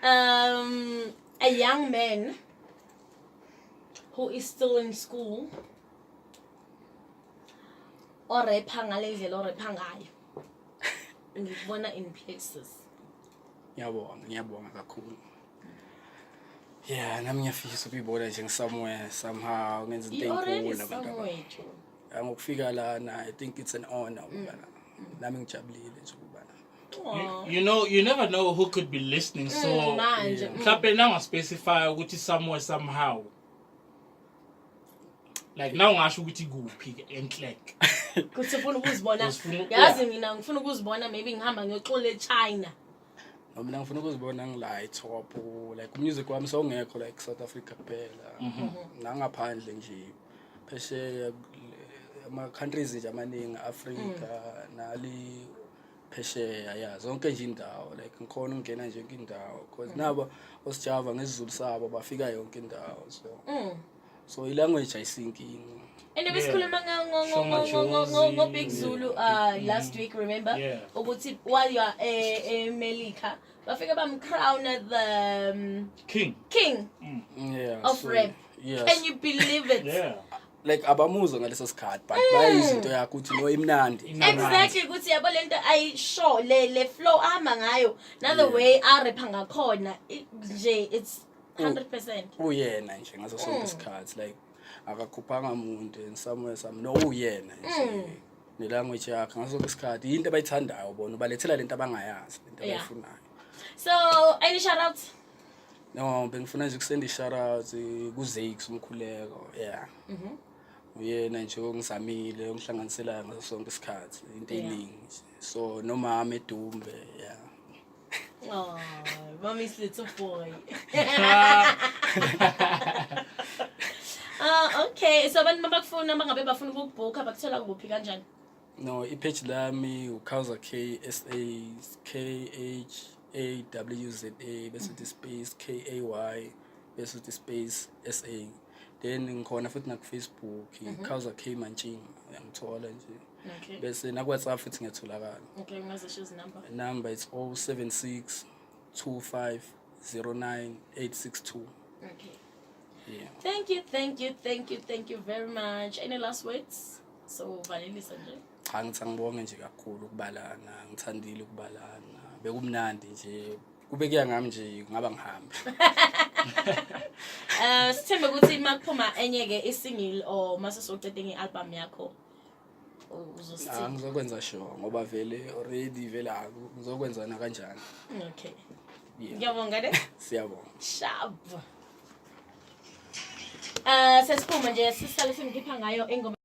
A young man who is still in school orepha ngale ndlela orepha ngayo, ngikubona in places. Ngiyabonga, ngiyabonga kakhulu. Yeah, nami ngiyafisa ukuyibona nje ngisomewhere somehow, ngenza into You already enkulu nabantu. Somewhere, Joe. Ngokufika lana, I think it's an honor ukuba la. Nami ngijabulile nje ukuba la. Aw. You never know who could be listening, so Manje. Mhlawumbe nangaspecify ukuthi somewhere somehow, like na ungasho ukuthi kuphi enhlek. Kuthi ufuna ukuzibona. Yazi mina ngifuna ukuzibona maybe ngihamba ngiyoxola eChina. No, mina ngifuna ukuzibona ngila top, like umusic wami sewungekho like South Africa kuphela, nangaphandle nje, phesheya, ama countries nje amaningi, Africa nali phesheya, ya, zonke nje indawo. Like ngikhona ukungena nje yonke indawo because nabo osijava ngesiZulu sabo bafika yonke indawo, so so ilanguage ayisinkinga. And besikhuluma ngo Big Zulu last week, remember? Yeah. Ukuthi while you are eMelika bafike bamcrown the king. King of rap. Can you believe it? Yeah. Like abamuzwa ngaleso sikhathi, but bayizwa into yakho ukuthi no, imnandi. Exactly, ukuthi yabo lento ayisho le flow ahamba ngayo na the way arepha ngakhona, nje it's 100%. Uyena nje ngaso sonke isikhathi, like akakhuphanga muntu and somewhere some, no, uyena nje nelanguage yakhe ngaso sonke isikhathi, into abayithandayo bona, ubalethela lento abangayazi, lento abayifunayo. So any shout outs? No, bengifuna nje ukusenda i-shout out kuZakes umkhuleko, yeah. Uyena nje ongizamile, ongihlanganiselayo ngaso sonke isikhathi, into eningi nje. So nomama eDumbe, yeah. Oh, mommy's little boy. Ah, okay. So abantu mabakufuna, bangabe bafuna ukukubhuka, bakuthola kuphi, kanjani? No, ipage lami uKhawza K S A, KHAWZA, bese uthi space KAY, bese uthi space SA. Then ngikhona futhi naku Facebook, Khawza K Mantshinga, uyangithola nje. Bese naku WhatsApp futhi ngiyatholakala. Okay, ungazisho izinamba. Number it's 076 25 09 862. Okay. Yeah. Thank you, thank you, thank you, thank you very much. Any last words? So valelisa nje. Cha, ngithi angibonge nje kakhulu ukubalana, ngithandile ukubalana. Bekumnandi nje. Kube kuya ngami nje ngaba ngihambe. Sithembe ukuthi makuphuma enye ke isingle or mase socede ngealbum yakho uzosithini? Ah, ngizokwenza sure ngoba vele already vele ngizokwenza na kanjani. Okay. Yeah. Ngiyabonga ne. Siyabonga. Sharp. Sesiphuma nje, sisale simkhipha ngayo ingoma.